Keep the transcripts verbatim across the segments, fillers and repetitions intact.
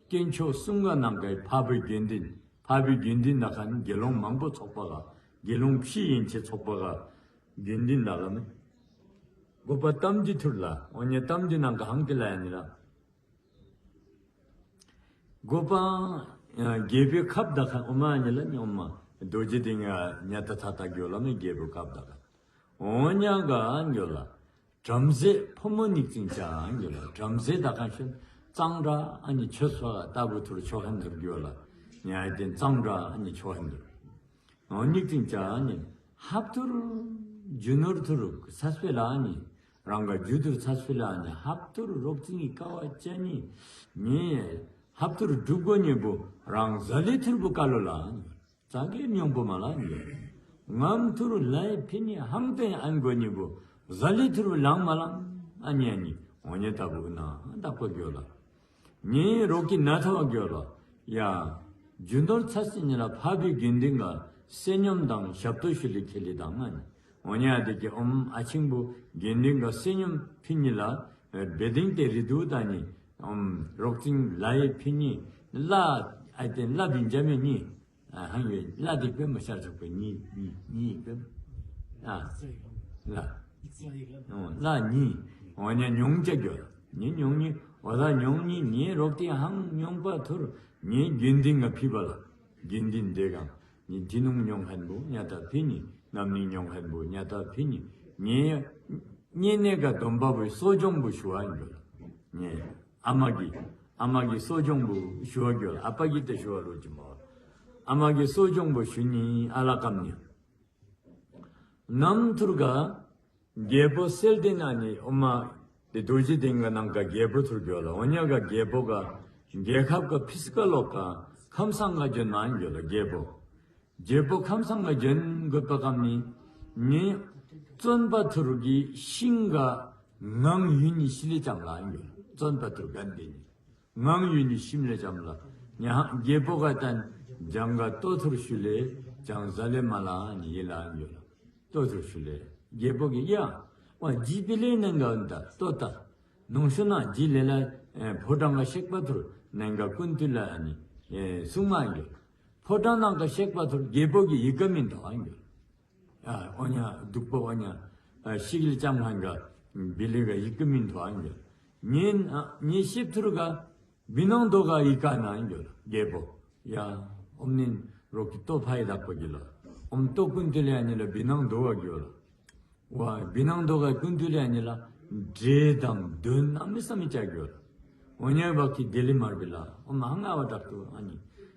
དཀོན་མཆོག་གསུམ་ག་ནང་གི་འཕགས་པའི་དགེ་འདུན། འཕགས་པའི་དགེ་འདུན་ད་ཁན་དགེ་སློང་མང་པོ་ཚོགས་པ་ག། དགེ་སློང་ཕྱི་ཡན་ཆད་ཚོགས་པ་ག་དགེ་འདུན་ད་ལ་མེ། འགོ་པ་གཏམ་རྒྱུད་ཐུར་ལ། འོ་ཉ་གཏམ་རྒྱུད་ནང་ག་ཧང་ཏེ་ལ་ཡ་ནི་ལ། འགོ་པ་ཨ་རྒྱལ་པོའི་ཁབ་ད་ཁན་འོ་མ་ཨ་ནི་ལ་ནི་འོ་མ་རྡོ་རྗེ་གདན་ག་ཉ་ཏ་ཐ་ཏ་གྱོ་ལ་མེ་རྒྱལ་པོའི་ཁབ་ད་ཁན། འོ་ཉ་ག་གྱོ་ལ། བྲམ་ཟེ་ཕོ་མོ་ཉིག་ཙིང་ཅ་གྱོ་ལ། བྲམ་ཟེ་ད་ཁན་ཤོ་གཙང་སྦྲ་ཨ་ནི་ཆོས་སོ་ལྟ་བུ་ཐུར་ཆོ་ཁན་ཐུར་གྱོ་ལ། ཉ་ཡ་ཏེན་གཙང་སྦྲ་ཨ་ནི་ཆོ་ཁན་ཐུར། འོ་ཉིག་ཙིང་ཅ་ཨ་ནི་ཧབ་ཐུར་རྒྱུ་ནོར་ཐུར་ཚས་པེ་ལ་ཨ་ནི་རང་ག་རྒྱུ་ཐུར་ཚས་པེ་ལ་ཨ་ནི་ཧབ་ཐུར་རོག་ཙིང་གི་ཀ་བ་ཅ་ནི་ནི་ཧབ་ཐུར་སྒྲུབ་གོ་ནི་བུ་རང་ཟ་ལེ་ཐུར་བུ་ཀ་ལོ་ལ་ཨ་ནི་ཙ་གེ་ཉོང་པོ་མ་ལ་ཨ་ནི་ངམ་ཐུར་ལའི་ཕི་ནི་ཧང་ཏེ་ཨན་གོ་ནི་བུ་ཟ་ལེ་ཐུར་བུ་ལང་མ་ལང་ཨ་ནི་ཨ་ནི་འོ་ཉ་ལྟ་བུ་ན་ད་ཀོ་གྱོ་ལ། ནི་རོག་གི་ན་ཐ་བ་གྱོ་ལ། ཡ། རྒྱུ་ནོར་ཚས་ཅི་ནི་ལ་འཕགས་པའི་དགེ་འདུན་ག་བསོད་སྙོམས་དང་ཞབས་ཏོག་ཞུ་ལེ་ཁེ་ལེ་དང་ཨ་ནི། འོ་ཉ་དེ་གི་ཨོམ་ཨ་ཆིང་བུ་དགེ་འདུན་ག་བསོད་སྙོམས་ཕི་ནི་ལ་བེ་དིང་ཏེ་རི་དུ་ད་ནི་ཨོམ་རོག་ཙིང་ལའི་ཕི་ནི་ལ་ཨ་ཏེན་ལ་བིན་ཇ་མེ་ནི། ཨ་ཧང་ཡོད་ལ་དེ་པེ་མ་ཤར་ཚུགས་པེ་ནི་ནི་ནི་པེ། ཨ་ལ། འོ་ལ་ནི། འོ་ཉ་ཉོང་ཅ་གྱོ་ལ། ནི་ཉོང་ནི་འོ་ལ་ཉོང་ནི་ནི་རོག་ཏེ་ཧང་ཉོང་པ་ཐུར་ནི་དགེ་འདུན་ག་ཕི་བ་ལ། དགེ་འདུན་དེ་ག་ནི་ཐི་ནུང་ཉོང་ཧན་བུ་ཉ་ཏ་ཕི་ནི་ནམ་ནི་ཉོང་ཧན་བུ་ཉ་ཏ་ཕི་ནི་ནི་ཉེ་གནས་ག་སྡོམ་པ་བུ་གསོ་སྦྱོང་བུ་ཞུ་བ་ཨིན་གྱོ་ལ། ནི། ཨ་མ་གི་ཨ་མ་གི་གསོ་སྦྱོང་བུ་ཞུ་བ་གྱོ་ལ། ཨ་པ་གི་ཏེ་ཞུ་བ་ལོ་ཅི་མོ། ཨ་མ་གི་གསོ་སྦྱོང་བུ་ཞུ་ནི་ཨ་ལ་ཀམ་ནི། ནམ་ཐུར་ག་རྒྱལ་པོ་གསལ་ལྡན་ཨ་ནི་འོ་མ་དེ་རྡོ་རྗེ་གདན་ག་ནང་ག་རྒྱལ་པོ་ཐུར་གྱོ་ལ། འོ་ཉ་ག་རྒྱལ་པོ་ག་རྒྱལ་ཁབ་ག་ཕིས་ཀ་ལོ་ཀ་ཁམས་སངས་ག་བྱོན་མ་ཨིན་གྱོ་ལ་རྒྱལ་པོ། རྒྱལ་པོ་ཁམས་སངས་ག་བྱོན་གོ་པ་ཀམ་ནི་ནི་བཙོན་པ་ཐུར་གི་ཤིང་ག་ངང་ཡུན་ནི་ཤི་ལེ་ཅམ་ལ་ཨིན་གྱོ་ལ། བཙོན་པ་ཐུར་ག་འདི་ནི་ངང་ཡུན་ནི་ཤི་ལེ་ཅམ་ལ། ཉ་ཧང་རྒྱལ་པོ་ག་ཏན་ཇང་ག་ལྟོ་ཐུར་ཞུ་ལེ་ཇང་ཟ་ལེ་མ་ལ་ཨ་ནི་ཡེ་ལ་ཨིན་གྱོ་ལ། ལྟོ་ཐུར་ཞུ་ལེ། རྒྱལ་པོ་གི་ཡ། ཝ་ཇི་པི་ལེ་ནང་ག་འོན་ད་ལྟོ་ད། ནོང་ཤུ་ན་ཇི་ལེ་ལ་ཨེ་ཕོ་བྲང་ག་གཤེགས་པ་ཐུར་ནང་ག་ཀུན་ཏུ་ལ་ཨ་ནི་ཨེ་གསུང་མ་ཨིན་གྱོ་ལ། ཕོ་བྲང་ནང་ག་གཤེགས་པ་ཐུར་རྒྱལ་པོ་གི་ཡི་ག་མིན་ཐོ་ཨིན་གྱོ་ལ། ཨ་འོ་ཉ་སྡུག་པོ་འོ་ཉ་ཨ་ཤི་གི་ལེ་ཅམ་ཧང་ག་བི་ལི་ག་ཡི་ག་མིན་ཐོ་ཨིན་གྱོ་ལ། ཉིན་ཨ་ཉིན་ཤིབ་ཐུར་ག་བི་ནང་དོ་ག་ཡི་ག་ན་ཨིན་གྱོ་ལ་རྒྱལ་པོ། ཡ་ཨོམ་ནིན་རོག་གི་ལྟོ་ཕ་ཡི་དག་པ་གི་ལ། ཨོམ་ལྟོ་ཀུན་ཏུ་ལེ་ཨ་ནི་ལ་བི་ནང་དོ་ག་གྱོ་ལ། ཝ་བི་ནང་དོ་ག་ཀུན་ཏུ་ལེ་ཨ་ནི་ལ་འདྲེ་དང་གདོན་གནམ་མེད་ས་མེད་ཅ་གྱོ་ལ། འོ་ཉ་བག་གི་དེ་ལེ་མར་བི་ལ་ཨོམ་ཧང་ཨ་བ་དྲག་ཏུ་ཨ་ནི་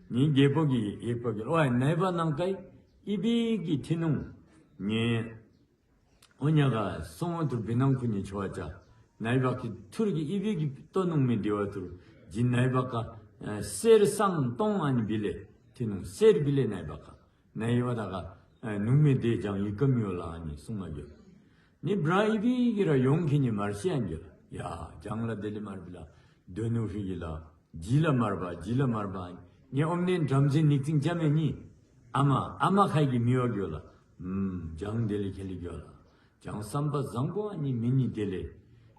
ནི་རྒྱལ་པོ་གི་ཡེག་པ་གི་ལ། ཝ་ནའི་བ་ནང་ག་ཨི་བི་གི་ཐི་ནུང་ནི། འོ་ཉ་ག་སོང་བ་ཐུར་བི་ནང་ཁུ་ནི་ཆོ་བ་ཅ། ནའི་བག་གི་ཐུར་གི་ཨི་བི་གི་ལྟོ་ནུང་མི་དེ་བ་ཐུར་ཇི་ནའི་བག་ག་ཨ་གསེར་སྲང་སྟོང་ཨ་ནི་བི་ལེ། ཐི་ནུང་གསེར་བི་ལེ་ནའི་བག་ག། ནའི་བ་ད་ག་ཨ་ནུང་མི་དེ་ཇང་ཡི་ག་མི་ཡོ་ལ་ཨ་ནི་གསུང་མ་གྱོ། ནི་བྲ་ཨི་བི་གི་ར་ཡོང་ཁི་ནི་མར་ཤི་ཨན་གྱོ་ལ། ཡ་ཇང་ལ་དེ་ལེ་མར་བི་ལ་དོ་ནུ་ཧི་གི་ལ། ཇི་ལ་མར་བ་ཇི་ལ་མར་བ། ཉེ་ཨོམ་ནེན་བྲམ་ཟེ་ཉིག་ཙིང་ཅ་མེ་ཉི། ཨ་མ་ཨ་མ་ཁའི་གི་མི་བ་གྱོ་ལ། ཨུམ་ཇང་དེ་ལེ་ཁེ་ལེ་གྱོ་ལ། ཇང་སམ་པ་ཟང་གོ་ཨ་ནི་མི་ཉི་དེ་ལེ།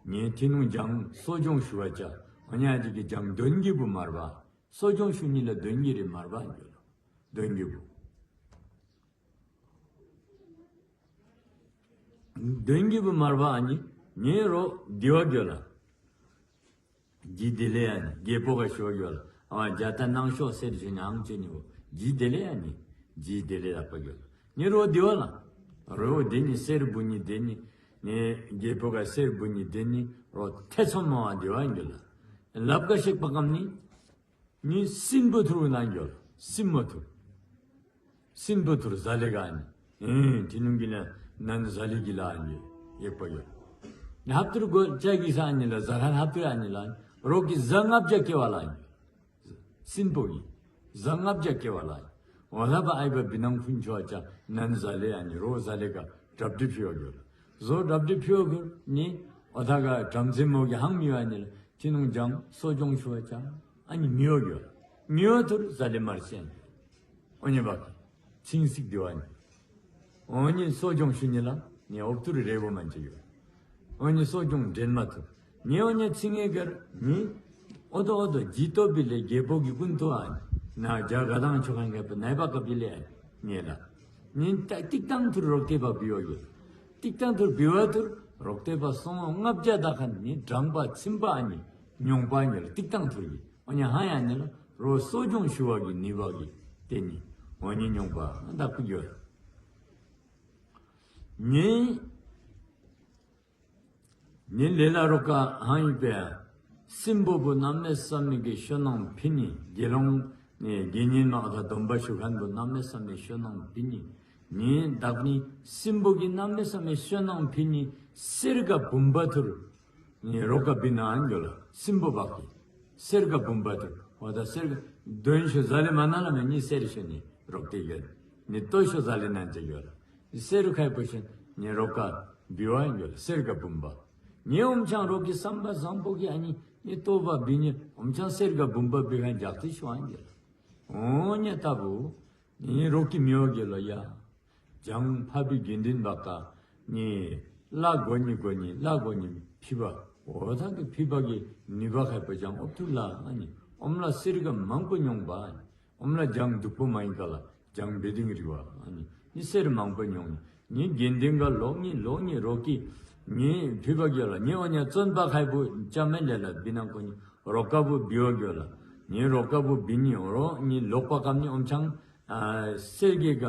ཉེ་ཐི་ནུང་ཇང་གསོ་སྦྱོང་ཞུ་བ་ཅ། འོ་ཉ་ཅིག་གི་ཇང་དོན་གྱི་བུ་མར་བ། གསོ་སྦྱོང་ཞུ་ཉི་ལ་དོན་གྱི་རེ་མར་བ་གྱོ་ལ། དོན་གྱི་བུ། དོན་གྱི་བུ་མར་བ་ཨ་ནི་ཉེ་རོ་དི་བ་གྱོ་ལ། ཇི་དེ་ལེ་ཨ་ནི་རྒྱལ་པོ་ག་ཞུ་བ་གྱོ་ལ། ཨ་ཇ་ཏ་ནང་ཤོ་གསེར་ཆུ་ནང་ཆུ་ནི་བོ་ཇི་དེ་ལེ་ཨ་ནི་ཇི་དེ་ལེ་ལ་པ་གྱོ་ལ། ཉེ་རོ་དི་བ་ལ་རོ་དེ་ནི་གསེར་བུ་ནི་དེ་ནི་ནི་རྒྱལ་པོ་ག་གསེར་བུ་ནི་དེ་ནི་རོ་ཐེ་ཚོམ་མ་བ་དི་བ་གྱོ་ལ། ལབ་ག་གཤེགས་པ་ཀམ་ནི་ནི་སྲིན་པོ་ཐུར་ན་གྱོ་ལ། སྲིན་མོ་ཐུར། སྲིན་པོ་ཐུར་ཟ་ལེ་ག་ཨ་ནི། ཨེ་ཐི་ནུང་གི་ན་ནན་ཟ་ལེ་གི་ལ་ཨ་ནི་ཡེག་པ་གྱོ་ལ། ནི་ཧབ་ཐུར་གོ་ཅ་གི་ས་ཨ་ནི་ལ་ཟ་ཁན་ཧབ་ཐུར་ཨ་ནི་ལ་རོག་གི་ཟ་ལྔ་བརྒྱ་སྐྱེ་བ་ལ་ཨ་ནི། སྲིན་པོ་གི་ཟ་ལྔ་བརྒྱ་སྐྱེ་བ་ལ་ཨ་ནི། འོ་ལ་བ་ཨའི་བ་བི་ནང་ཁུན་ཆོ་བ་ཅ་ནན་ཟ་ལེ་ཨ་ནི་རོ་ཟ་ལེ་ག་གྲབ་དྲི་ཕི་བ་གྱོ་ལ། ཟོ་གྲབ་དྲི་ཕི་བ་གྱོ་ནི་འོ་ཐ་ག་བྲམ་ཟེ་མོ་གི་ཧང་མི་བ་ཨ་ནི་ལ། ཐི་ནུང་ཇང་གསོ་སྦྱོང་ཞུ་བ་ཅ་ཨ་ནི་མི་བ་གྱོ་ལ། མི་བ་ཐུར་ཟ་ལེ་མར་ཤི་ཨ་ནི། འོ་ཉེ་བག་གི་ཚིང་སིག་དི་བ་ཨ་ནི། འོ་ཉེ་གསོ་སྦྱོང་ཞུ་ཉི་ལ་ཉེ་ཨོབ་ཐུར་རེ་བོ་མན་ཅ་གྱོ་ལ། འོ་ཉེ་གསོ་སྦྱོང་འདྲེན་མ་ཐུར་ཉེ་འོ་ཉེ་ཚིང་ངེ་གར་ཉི་ ཨོ་དོ་ཨོ་དོ་ཇི་ཏོ་བི་ལེ་རྒྱལ་པོ་གི་སྐུ་མདུན་ཨ་ནི་ན་ཇ་ག་དང་ཆོ་ཁན་ག་པ་ནའི་པ་ག་བི་ལེ་ཨ་ནི་ལ། ནི་ཏིག་ཏང་ཐུར་རོག་ཏེ་པ་བི་བ་གི། ཏིག་ཏང་ཐུར་བི་བ་ཐུར་རོག་ཏེ་པ་སོང་ལྔ་བརྒྱ་དག་ཁན་ནི་དྲང་པ་ཚིམ་པ་ཨ་ནི་མྱོང་པ་ཨ་ནི་ལ་ཏིག་ཏང་ཐུར་གི། ཨོ་ནི་ཧ་ཡ་ནི་ལ་རོ་གསོ་སྦྱོང་ཞུ་བ་གི་ནི་བ་གི་ཏེ་ནི་ཨོ་ནི་མྱོང་པ་ཨ་དག་པི་གི་ཡོད། ནི་ནི་ལེ་ལ་རོ་ཀ་ཧང་ཡིན་པས། སྲིན་པོ་བུ་གནམ་མེད་ས་མེད་ཀྱི་ཤོ་ནང་ཕི་ནི་དགེ་སློང་ནི་དགེ་བསྙེན་མ་ད་སྡོམ་པ་ཞུ་ཁན་བུ་གནམ་མེད་ས་མེད་ཤོ་ནང་ཕི་ནི། ནི་བདག་ནི་སྲིན་པོ་གི་གནམ་མེད་ས་མེད་ཤོ་ནང་ཕི་ནི་སེར་ག་བུམ་པ་ཐུར་ནི་རོ་ཀ་བི་ན་ཨན་གྱོ་ལ། སྲིན་པོ་བག་གི་སེར་ག་བུམ་པ་ཐུར་ཨོ་ད་སེར་ག་དོན་ཤོ་ཟ་ལེ་མ་ན་ལ་མེ་ནི་སེར་ཤོ་ནི་རོག་ཏེ་གྱོ་ནི་ལྟོ་ཤོ་ཟ་ལེ་ན་ཅ་གྱོ་ལ། སེར་ཁའི་པོ་ཤིན་ནི་རོ་ཀ་བི་བ་ཡོད་སེར་ག་བུམ་པ། ནི་ཨོམ་ཆང་རོ་ཀི་སམ་པ་བཟང་པོ་གི་ཨ་ནི་ནི་ལྟོ་བ་བི་ནི་ཨོམ་ཆང་སེར་ག་བུམ་པ་བི་ཁན་ཇག་ཏི་ཤོ་ཨན་གྱོ་ལ། ཨོ་ནི་ལྟ་བུ་ནི་རོ་ཀི་མི་བ་གྱོ་ལ་ཡ། ཇང་ཕ་བི་དགེ་འདུན་བག་ག་ནི་ལ་གོ་ནི་གོ་ནི་ལ་གོ་ནི་ཕི་བ་ཨོ་ཐང་གི་ཕི་བ་གི་ནི་བ་ཁའི་པོ་ཇང་ཨོབ་ཐུ་ལ་ཨ་ནི་ཨོམ་ལ་སེར་ག་མང་པོ་མྱོང་པ་ཨ་ནི། ཨོམ་ལ་ཇང་དུག་པོ་མ་ཡིན་ཀ་ལ་ཇང་བེ་དིང་རི་བ་ཨ་ནི་ནི་སེར་མང་པོ་མྱོང་ནི་དགེ་འདུན་ག་ལོག་ནི་ལོག་ནི་རོ་ཀི་ནི་ཕི་བ་གྱོ་ལ་ནི་ཨོ་ནི་བཙོན་པ་ཁའི་པོ་ཅ་མེ་ལེ་ལ་བི་ན་གོ་ནི་རོ་ཀ་བུ་བི་བ་གྱོ་ལ། ནི་རོ་ཀ་བུ་བི་ནི་རོ་ནི་ལོག་པ་ཀམ་ནི་ཨོམ་ཆང་ཨ་སེར་གི་ག་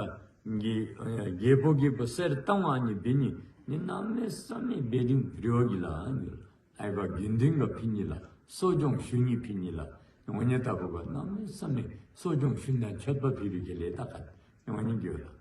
གི་ཨ་རྒྱལ་པོ་གི་པོ་སེར་ཏང་བ་ནི་བི་ནི་ནི་གནམ་མེད་ས་མེད་བེ་དིང་རི་བ་གི་ལ་ཨ་ནི་ལ། ཨའི་བ་དགེ་འདུན་ག་ཕི་ནི་ལ་གསོ་སྦྱོང་ཞུ་ནི་ཕི་ནི་ལ། ངོ་ཉེ་ལྟ་བུ་བ་གནམ་མེད་ས་མེད་གསོ་སྦྱོང་ཞུ་ན་མཆོད་པ་ཕི་བི་གི་ལེ་ད་ཀ་ངོ་ཉེ་གྱོ་ལ།